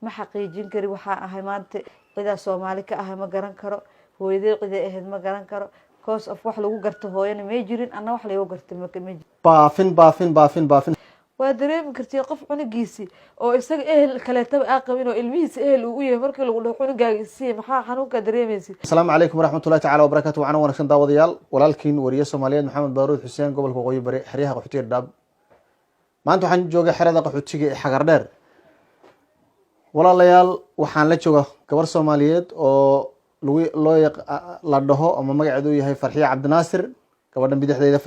Ma xaqiijin kari waxaa ahay maanta. Cidaa Soomaali ka ahay ma garan karo. Hooyadey ciday ahayd ma garan karo. Cause of wax lagu garto hooyana may jirin, anna wax lagu garta ma jirin. Baafin, baafin, baafin, baafin. Waa dareemi karti qof cunugiisi oo isaga ehel kaleetaba aa qabin oo ilmihiisa ehel uu u yahay, markii lagu dhaho "Cunugaaga isiiya", maxaa xanuunkaa dareemaysid? Asalaamu calaykum waraxmatullahi tacala wabarakatu. Wacana wanaagsan daawadayaal, walaalkiin wariye Soomaaliyeed Maxamed Baaruud Xuseen, gobolka Waqooyi Bari, xeryaha qaxootiga Dhadhaab. Maanta waxaan joogay xerada qaxootiga ee Xagar Dheer. Walaalayaal, waxaan la jooga gabar Soomaaliyeed oo lagu loo yaq la dhaho ama magaceedu uu yahay Farxiye Cabdinaasir. Gabadhan bidixdeyda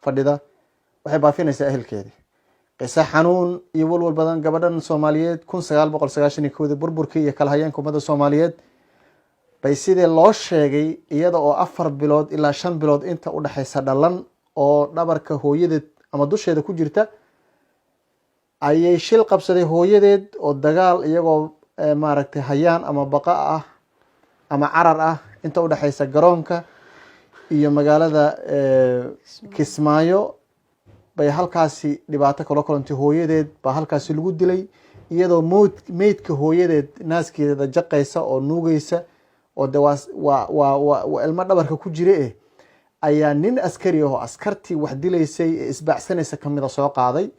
fadhida waxay baafinaysaa ehelkeedi. Qiso xanuun iyo walwal badan. Gabadhan Soomaaliyeed 1991-dii, burburkii iyo kala hayeenka ummadda Soomaaliyeed, bay sidii loo sheegay iyada oo 4 bilood ilaa 5 bilood inta udhexaysa dhalan oo dhabarka hooyadeed ama dusheeda ku jirta ayay shil qabsaday hooyadeed, oo dagaal iyagoo maaragtay hayaan ama baqa ah ama carar ah inta udhexaysa garoonka iyo magaalada Kismaayo bay halkaasi dhibaato kala kulantay. Hooyadeed baa halkaasi lagu dilay, iyadoo mowd meydka hooyadeed naaskeeda jaqaysa oo nuugeysa, oo de waa ilmo dhabarka ku jira ayaa nin askari ah oo askartii wax dilaysay ee isbaacsanaysa kamida soo qaaday.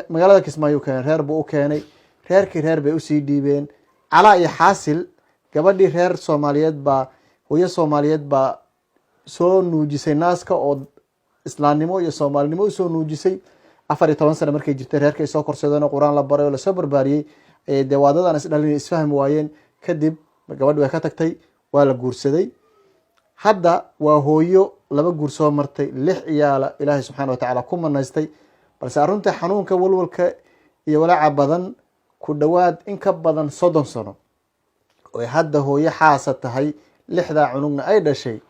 Magaalada Kismaayo keenay, reer buu u keenay. Reerkii reer bay usii dhiibeen. Calaa iyo xaasil, gabadhii reer Soomaaliyeed baa, hooyo Soomaaliyeed baa soo nuujisay naaska oo islaamnimo iyo Soomaalinimo usoo nuujisay. 14 sano markay jirtay, reerka ay soo korsadeen oo Qur-aan la baray oo lasoo barbaariyey, ayay dee waadadan isdhalin isfahmi waayeen. Kadib gabadhi way ka tagtay, waa la guursaday. Hadda waa hooyo laba guur soo martay, lix ciyaala Ilaahay subxaana wa tacaala ku manaystay. Balse arrinta xanuunka, walwalka iyo walaaca badan, ku dhowaad in ka badan 30 sano oy hadda hooyo xaasa tahay, lixdaa cunugna ay dhashay,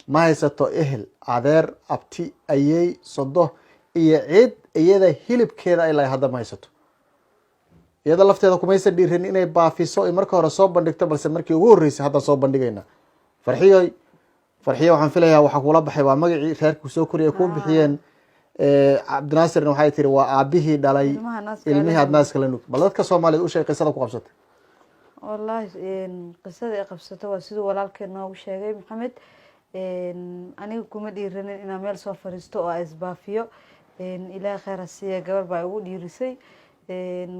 ma haysato ehel, adeer, abti, ayey, sodo iyo cid iyada hilibkeeda ay lahay. Hadda ma haysato. Iyada lafteeda kumaysan dhiirin inay baafiso ay marka hore soo bandhigto, balse markii ugu horreysay hadda soo bandhigayna. Farxiyoy, Farxiyo, waxaan filayaa waxaa kuula baxay waa magacii reerku soo koriyay kuu bixiyeen. Cabdinaasirna waxay tiri waa aabihii dhalay ilmaha naaska. Ilmihii aad naaska la nug. Bal dadka Soomaaliyeed u sheeg qisada ku qabsatay. Wallaahi, qisada ay qabsato waa siduu walaalkeen noogu sheegay Maxamed. Aniga kuma dhiiranin inaan meel soo fariisto oo aan isbaafiyo. Ilaahay khayr ha siiya, gabar baa igu dhiirisay.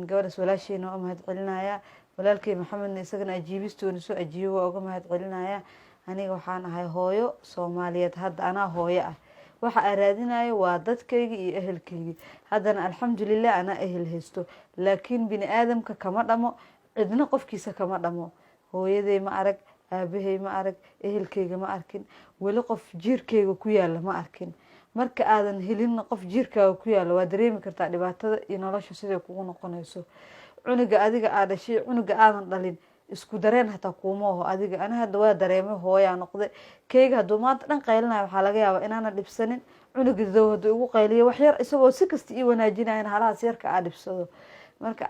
Gabadhaas walaasheyna waa u mahad celinaya. Walaalkey Maxamedna isagana ajiibistoona soo ajiibo waa uga mahad celinaya. Aniga waxaan ahay hooyo Soomaaliyeed. Hadda anaa hooyo ah. Waxa aan raadinayo waa dadkayga iyo ehelkayga. Haddana alxamdulilah anaa ehel haysto, laakiin bini aadamka kama dhamo, cidna qofkiisa kama dhamo. Hooyaday ma arag, aabahay ma arag, ehelkayga ma arkin, weli qof jiirkayga ku yaala ma arkin. Marka aadan helin qof jiirkaaga ku yaala, waa dareemi kartaa dhibaatada iyo nolosha siday kugu noqonayso. Cunuga adiga aa dhashay, cunuga aadan dhalin, isku dareen hataa kuuma oho. Adiga ani hadda waa dareemay, hooyaa noqday. Keyga hadduu maanta dhan qaylinayo, waxaa laga yaabaa inaana dhibsanin. Cunuga dadow hadduu igu qayliyo wax yar, isagoo si kasta ii wanaajinayan, halahaas yarka aa dhibsado. Marka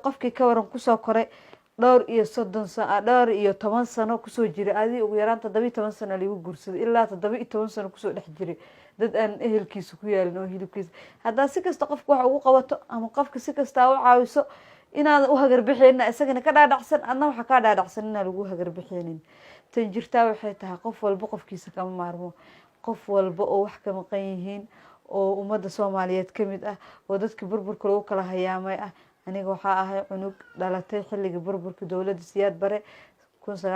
qofkii ka waran kusoo koray dhowr iyo soddon sa dhowr iyo toban sano kusoo jiray, adi ugu yaraan 17 sano laigu guursaday, ilaa 17 sano kusoo dhex jiray dad aan ehelkiisa ku yaalin oo hilibkiisa, haddaa si kasta qofka wax ugu qabato ama qofka si kastaa u caawiso, inaadan u hagarbixeynin isagana ka dhaadhacsan, adna waxaa kaa dhaadhacsan inaan lagu hagarbixeynin. Tan jirtaa waxay tahay, qof walba qofkiisa kama maarmo. Qof walba oo wax ka maqan yihiin oo ummadda Soomaaliyeed kamid ah oo dadkii burburka lagu kala hayaamay ah, aniga waxaa ahay cunug dhalatay xilligii burburka dowladda Siyaad Bare,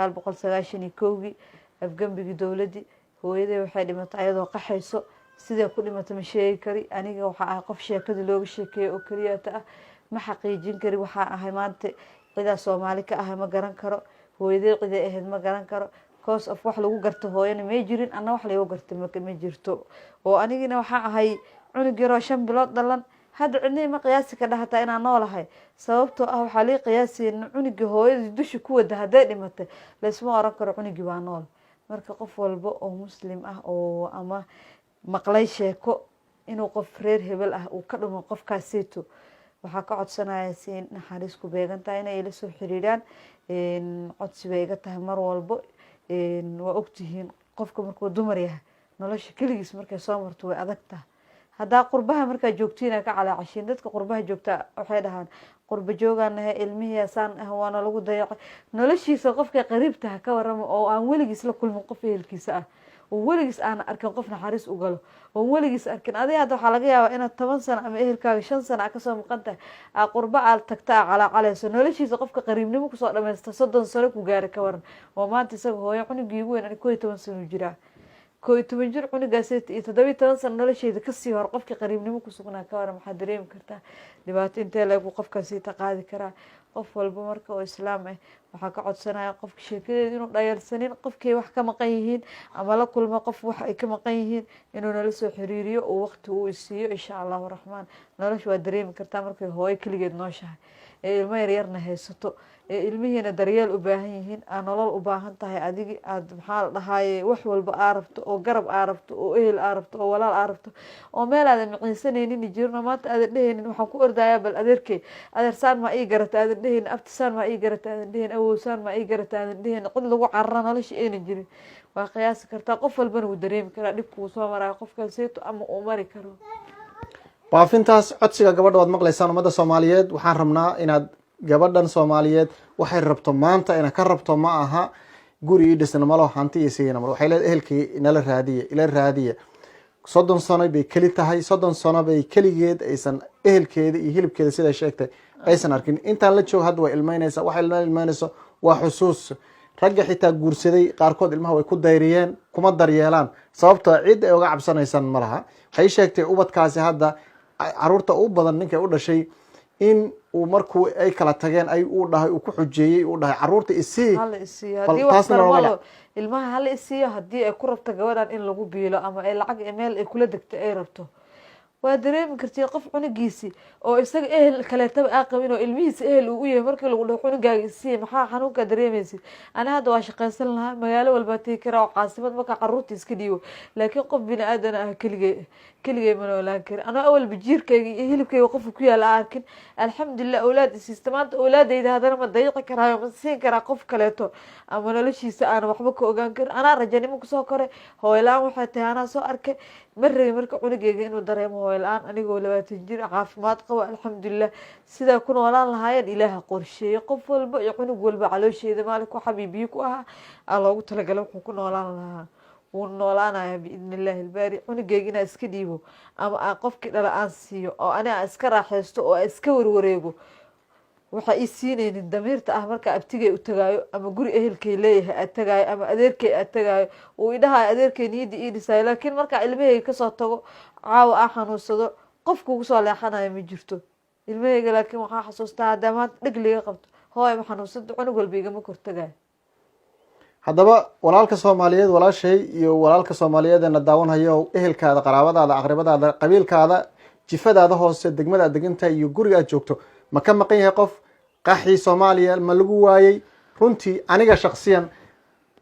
1991-kii, afgembigii dowladdii. Hooyaday waxay dhimatay ayadoo qaxayso. Sidee ku dhimatay ma sheegi kari. Aniga waxaa ahay qof sheekadii looga sheekeeyay oo keliyata ah. Ma xaqiijin kari waxaa ahay maanta. Cidaa Soomaali ka ahay ma garan karo. Hooyaday ciday ahayd ma garan karo. Cause of wax lagu garto hooyana may jirin, anna wax lagu garta ma jirto. Oo anigina waxaa ahay cunug yaroo 5 bilood dhalan. Hadda cidnii ma qiyaasi kadha hataa inaan noolahay, sababtoo ah waxaa lii qiyaasayna cunugii hooyadii dusha ku wada hadday dhimatay, laysma oran karo cunugii waa nool. Marka qof walba oo Muslim ah oo ama maqlay sheeko inuu qof reer hebel ah uu ka dhumo qofkaasito, waxaa ka codsanaya si naxariis ku beegan tahay inay ila soo xiriiraan. Codsi bay iga tahay mar walbo. Waa ogtihiin, qofka markuu dumar yahay, nolosha keligiis markay soo marto way adag tahay. Haddaa qurbaha markaa joogtiina ka calaacashiin, dadka qurbaha joogta waxay dhahaan qurba joogaan nahay, ilmihii saan ah waana lagu dayacay. Noloshiisa qofkay qariibtaha ka warama oo aan weligiis la kulmin qof ehelkiisa ah, oo weligiis aan arkin qof naxariis u galo, oon weligiis arkin. Adiga hadda waxaa laga yaabaa inaad 10 sano ama ehelkaaga 5 sano a kasoo maqan tahay, aa qurba aad tagta, aa calaacalayso. Noloshiisa qofka qariibnimo kusoo dhamaysta, 30 sano ku gaara, ka waran oo maanta isaga hooyo cunugii ugu weyn, ani 11 sano jiraa, 11 jir cunugaas iyo 17 sano nolosheeda kasii hor qofkii qariibnimo kusugnaa ka waran. Maxaa dareemi kartaa dhibaato intee leegu qofkaasi ta qaadi karaa? Qof walba marka oo islaam ah waxaa ka codsanaya qofka sheekadeeda inuu dhayalsanin. Qofkay wax ka maqan yihiin ama la kulmo qof wax ay ka maqan yihiin, inuu nala soo xiriiriyo, uu waqti uu isiiyo, insha Allahu raxmaan. Nolosha waa dareemi kartaa markay hooyo keligeed nooshahay ee ilmo yaryarna haysato, ee ilmihiina daryeel u baahan yihiin, aa nolol u baahan tahay, adigi aad, maxaa la dhahaaye, wax walba aa rabto, oo garab aa rabto, oo ehel aa rabto, oo walaal aa rabto, oo meel aadan maciinsanaynin jirno. Maanta aadan dhehaynin waxaan ku ordayaa bal adeerkey, adeer saan maa ii garata aadan dhehaynin, abti saan maa ii garata aadan dhehaynin, awow saan maa ii garata aadan dhehaynin, cid lagu carara nolosha aynan jirin. Waa qiyaasi kartaa, qof walbana wuu dareemi karaa dhibka uu soo maraayo qofkaaseyto ama uu mari karo. Baafintaas codsiga gabadha waad maqlaysaan. Ummadda Soomaaliyeed, waxaan rabnaa inaad gabadhan Soomaaliyeed waxay rabto maanta inaad ka rabto. Ma aha guri ii dhisna malo, hanti iyo sigina malo. Waxay leedahay ehelkii nala raadiya, ila raadiya. 30 sano bay keli tahay, 30 sano bay keligeed aysan ehelkeeda iyo hilibkeeda, siday sheegtay, aysan arkin. Intaan la joogo hadda way ilmeynaysa. Waxay la ilmeynayso waa xusuus. Ragga xitaa guursaday qaarkood ilmaha way ku dayriyeen, kuma daryeelaan, sababtoo cid ay uga cabsanaysan ma laha. Waxay sheegtay ubadkaasi hadda caruurta u badan ninkay u dhashay in uu markuu ay kala tageen ay uu dhahay, uu ku xujeeyey, uu dhahay caruurta isii. Hala isiiyo Bal haddii wax taasna nooga tarmalo ilmaha, hala isiiyo. Haddii ay ku rabto gabadhan in lagu biilo ama ay lacag meel ay kula degto ay rabto, waa dareemi kartiin qof cunugiisi oo isaga ehel kaleetaba aa qabin oo ilmihiisa ehel uu u yahay. Markii lagu dhaho cunugaaga isiiya, maxaa xanuunkaa dareemaysid? Ani hadda waa shaqaysan lahaa, magaalo walbaa tegi karaa oo caasimad markaa caruurta iska dhiibo, laakiin qof bini aadan ah keligey keligey ma noolaan karin. Anoo awalba jiirkayga iyo hilibkayga qofka ku yaala aan arkin, alxamdulilah, awlaad isiista. Maanta awlaadayda haddana ma dayiqi karaayo, ma siin karaa qof kaleeto ama noloshiisa aan waxba ka ogaan karin? Anaa rajanimo kusoo koray, hooyo la-aan waxay tahay anaa soo arkay. Ma rabin marka cunugeyga inuu dareemo hooyo la-aan. Anigoo 20 jir, caafimaad qabo, alxamdulilah, sidaa ku noolaan lahaayeen Ilaaha qorsheeye. Qof walba iyo cunug walba caloosheeda maalinku xabiibiyo ku ahaa aa loogu talagalay wuxuu ku noolaan lahaa, wuu noolaanaya biidni illaahi albaari. Cunugeyga inaa iska dhiibo ama aan qofkii dhala aan siiyo oo ani aan iska raaxaysto oo aan iska warwareego, waxaa ii siinaynin damiirta ah. Marka abtigay u tagaayo ama guri ehelkay leeyahay aad tagaayo ama adeerkay aad tagaayo, uu idhahayo adeerkay niyadda ii dhisaayo, laakiin markaa ilmahayga kasoo tago, caawa aa xanuunsado, qof kugu soo leexanayo ma jirto ilmahayga. Laakiin waxaa xasuustaa haddaa maanta dheg liga qabto, hooy ma xanuunsanta, cunug walba igama kortagayo. Haddaba walaalka Soomaaliyeed, walaashay iyo walaalka Soomaaliyeed ee na daawanhayo, ehelkaada, qaraabadaada, aqribadaada, qabiilkaada, jifadaada hoose, degmada aad degantahay iyo guriga aad joogto, ma ka maqan yahay qof? Qaxii Soomaaliya ma lagu waayey? Runtii aniga shaksiyan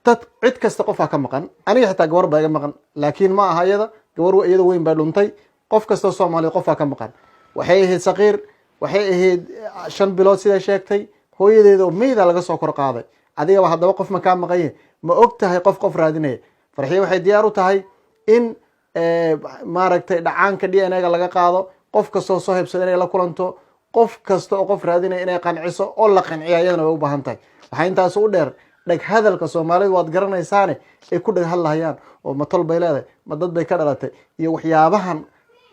dad cid kasta qofaa ka maqan. Aniga xitaa gabar baa iga maqan, laakiin ma aha iyada gabar, iyada weyn baa dhuntay. Qof kastoo Soomaaliya qofaa ka maqan. Waxay ahayd saqiir, waxay ahayd 5 bilood siday sheegtay, hooyadeeda oo meyda laga soo kor qaaday. Adigaba haddaba qof ma kaa maqanye? Ma og tahay qof qof raadinaya? Farxiye waxay diyaar u tahay in, maaragtay, dhacaanka DNA-ga laga qaado, qof kastoo soo hebsada inay la kulanto, qof kasta oo qof raadinaya inay qanciso oo la qanciya iyadana way u baahan tahay. Waxaa intaas u dheer dheg hadalka Soomaalidu, waad garanaysaane, ay ku dheg hadlahayaan oo ma tol bay leedahay, ma dad bay ka dhalatay, iyo waxyaabahan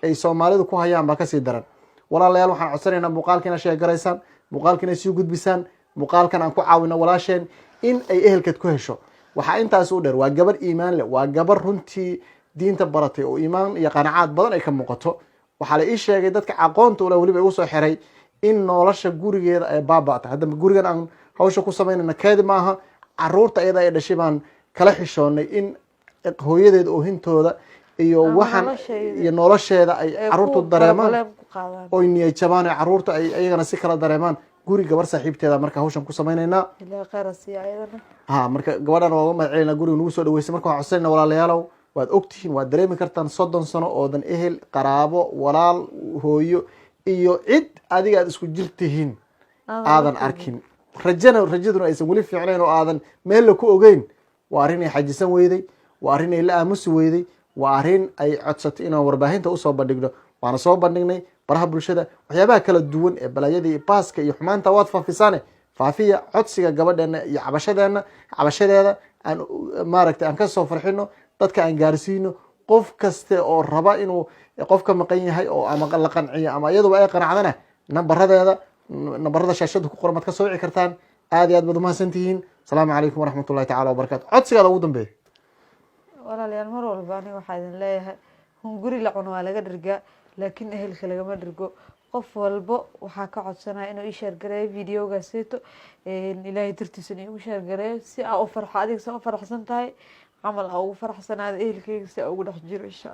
ay Soomaalidu ku hayaan baa kasii daran. Walaalayaal, waxaan codsanaynaa muuqaalkiina sheegaraysaan, muuqaalkiina sii gudbisaan, muuqaalkan aan ku caawino walaasheen in ay ehelkeed ku hesho. Waxaa intaas u dheer, waa gabar iimaan leh, waa gabar runtii diinta baratay oo iimaan iyo qanacaad badan ay ka muuqato. Waxaa la ii sheegay, dadka aqoonta ule weliba igu soo xiray, in nolosha gurigeeda ay baaba'tay. Hadda gurigan aan hawsha ku samaynayna keedi maaha, caruurta iyada ay dhashay baan kala xishoonay in hooyadeed oohintooda iyo Ama waxaan nolosheeda. iyo nolosheeda ay ay caruurtu ku dareemaan problem ku qaadaan, oy niyad jabaan, ee caruurta ay iyagana si kala dareemaan. Guri gabar saaxiibteeda marka hawshan ku samaynaynaa. Ilaahay khayr ha siiya ayadana. Ha, marka gabadhan waa uga mahad celinaa guriga nagu soo dhaweysay. Marka waxaan codsanayna, walaalayaalow, waad ogtihiin, waad dareemi kartaan 30 sano oodan ehel, qaraabo, walaal, hooyo iyo cid adiga aad isku jir tihiin aadan arkin, rajana rajaduna aysan weli fiicnayn oo aadan meel la ku ogeyn. Waa arrin ay xajisan weyday, waa arrin ay la aamusi weyday. Waa arrin ay codsatay inaan warbaahinta usoo bandhigno, waana soo bandhignay baraha bulshada. Waxyaabaha kala duwan ee balaayada iyo baaska iyo xumaanta waad faafisaane, faafiya codsiga gabadheena iyo cabashadeena, cabashadeeda aan maaragtay aan kasoo farxino, dadka aan gaarsiino. Qof kaste oo raba inuu qof ka maqan yahay oo ama la qanciyo ama iyaduba ay qanacdana, nambaradeeda, nambarada shaashada ku qoran baad ka soo wici kartaan. Aad iyo aad baad umahadsan tihiin. Asalaamu calaykum waraxmat ullahi tacala wabarakatu. Codsigaada ugu dambeeya? Walaalayaal, mar walba aniga waxaa idin leeyahay, hunguri la cuno waa laga dhergaa, laakiin ehelka lagama dhergo. Qof walbo waxaa ka codsanaya inuu ii share gareeyo videogaaseeto, Ilaahay dartiisana iigu share gareeyo, si aa u farxo. Adiga saa u faraxsan tahay camal aa ugu faraxsanaada, ehelkeyga si aa ugu dhex jiro, insha.